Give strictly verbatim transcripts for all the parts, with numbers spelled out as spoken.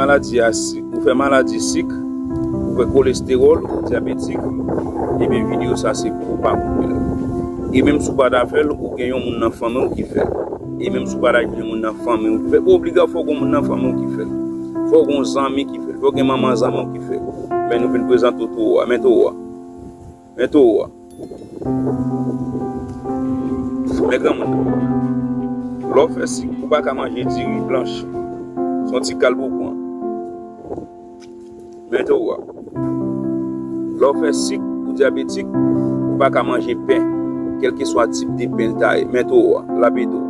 maladi a sik, ou fè maladi sik, ou fè kolestewòl, ou dyabetik, ebyen videyo sa se pou ou, pa koupe l. E menm si w pa ta fè l, ou gen yon moun nan fanmi w ki fè l. E menm si w pa ta gen moun nan fanmi w ki fè l, pa obliga fò w gen moun nan fanmi w ki fè l. Fò w gen yon zanmi ki fè l. Fò w gen manman zanmi w ki fè l. Men nou vin prezante w towo a. Men towo a. Men towo a. Men granmoun nan. Lè w fè sik, ou pa ka manje diri blanch. Se yon ti kal pou w pran. Men towo a. Lè w fè sik, ou dyabetik, ou pa ka manje pen. Kèlkeswa tip de pen l ta ye. Men towo a. L ap ede w.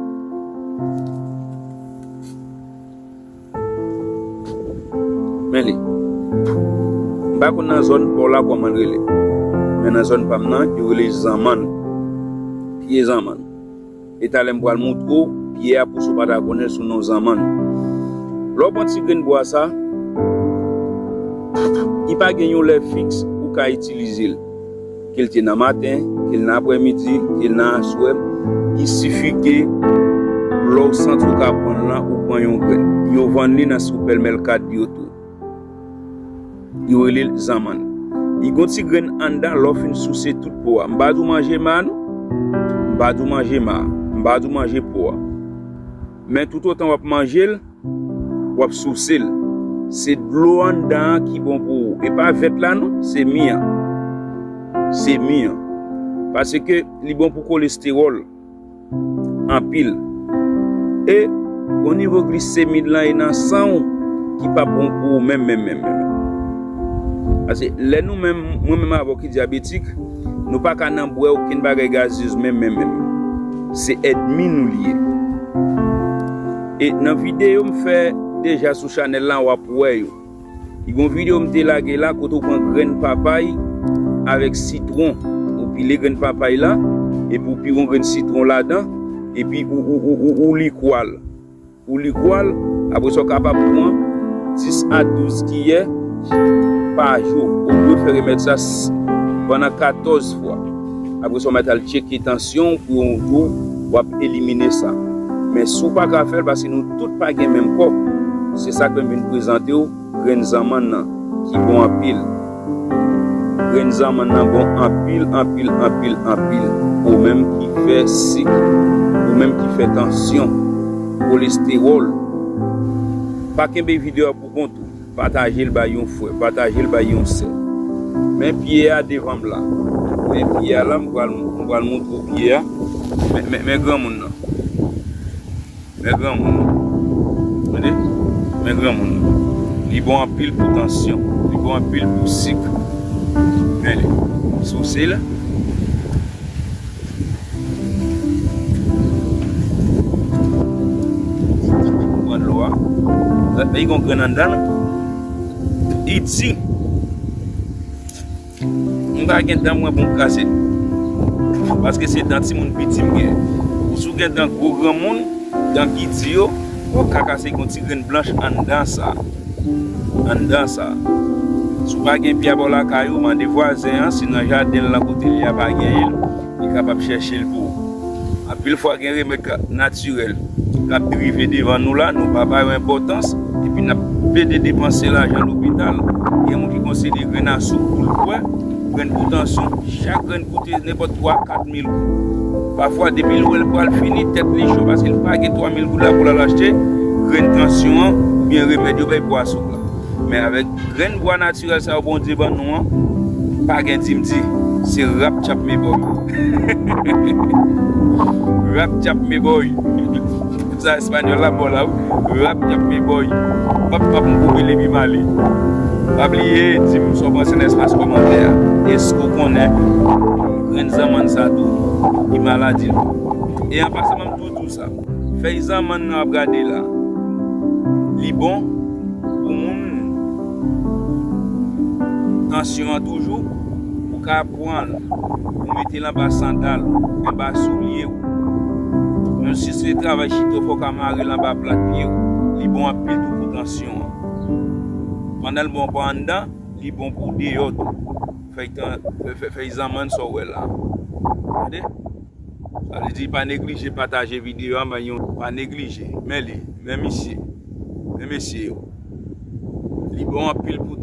Men li. M pa konn nan zòn pa w la kòman l rele. Men nan zòn pa m nan, yo rele zanmann. Pye zanmann. E talè m pral montre w pye a pou si w pa ta konnen l sou non zanmann. Lè w pran ti grenn bwa sa, li pa gen yon lè fiks ou ka itilize l. Ke l te nan maten, ke l nan aprèmidi, ke l nan aswè, i sifi ke lè w santi w ka pran l lan, ou pran yon grenn. Yo vann li nan sou pèlmèl kad yo tou. Yo rele l zanmann. Li gon ti grenn anndan, lè w fin souse tout po a. M pa di w manje ma non. M pa di w manje ma. M pa di w manje po a. Men toutotan w ap manje l, w ap souse l. Se dlo anndan an ki bon pou ou. E pa vèt la non, se mi an. Se mi an. Paske li bon pou kolestewòl. Anpil. E gon nivo glisemi lan e nan san w ki pa bon pou ou menm, menm, menm, menm. Paske lè nou menm, mwen menm avè w ki dyabetik, nou pa ka nan bwè okenn bagay gazyez menm, menm, menm. Se ènmi nou li ye. E nan videyo m fè deja sou chanèl la, w ap wè yo. Li gon videyo m te lage la kote w pran grenn papay avèk sitwon. Ou pile grenn papay la, epi w pire yon grenn sitwon ladan, epi ou, ou, ou, ou, ou likwa l. Ou likwa l, apre sa w kapab pran dis a douz kiyè pa jou. Ou dwe fè remèd sa s-, pandan katòz fwa. Apre sa w mèt al tcheke tansyon w pou yon jou w ap elimine sa. Men si w pa ka fè l, paske nou tout pa gen menm kò, se sa k fè m vin prezante w grenn zanmann nan, ki bon anpil. Grenn zanmann nan bon anpil, anpil, anpil, anpil. Ou menm ki fè sik, ou menm ki fè tansyon, kolestewòl. Pa kenbe videyo a pou kont ou. Pataje l bay yon frè, pataje l bay yon sè. Men pye a devan m la. Men pye a la, m pral, m pral montre w pye a. Men, men, men granmoun nan. Men granmoun nan. Tande? Men granmoun nan. Li bon anpil pou tansyon. Li bon anpil pou sik. Men li. Souse l. Pran dlo a. Li gon grenn anndan l. Li di. M pa gen dan mwen pou m kraze. Paske se dan timoun piti m gen. Ou si w gen dan gwo granmoun, dan ki di yo, w ap ka kase yon ti grenn blanch anndan sa. Anndan sa. Si w pa gen pye a bò lakay ou, mande vwazen an, si nan jaden l, nan kote li a pa genyen l, li kapab chèche l pou ou. Anpil fwa gen remèd ka-, natirèl k ap drive devan nou la, nou pa ba yo enpòtans, epi n ap plede depanse lajan lopital. Gen moun ki konsidere grenn a souk pou l bwè, grenn pou tansyon, chak grenn koute nenpòt twa, kat mil goud. Pafwa, depi l wè l pral fini, tèt li cho, paske l pa gen twa mil goud la pou l al achte grenn tansyon an, oubyen remèd yo bay pou a souk la. Men avèk grenn bwa natirèl sa yo Bondye ban nou an, pa gen di m di, se rap tchap me boy. Rap tchap me boy. Sa espanyòl la bò la, wi. Rap tchap me boy. Pap, pap, m koupe l epi m ale. Pa bliye, di m sa w panse nan espas kòmantè a. Èske w konnen grenn zanmann sa tou, li maladi l? E an pasan, m ap tou di w sa. Fèy zanmann nan w ap gade la, li bon pou moun tansyon an toujou. Ou ka pran l, ou mete l anba sandal ou, anba soulye w. Menm si se travay chita, fò w ka mare l anba plat pye w. Li bon anpil tou pou tansyon an. Pandan l bon pou anndan, li bon pou deyò tou. Fèy tan-, fè-, fè-, fèy zanmann sa w wè la. Tande? Sa vle di, pa neglije pataje videyo a, men yon, pa neglije. Men li, men misye, men mesye yo. Li bon anpil pou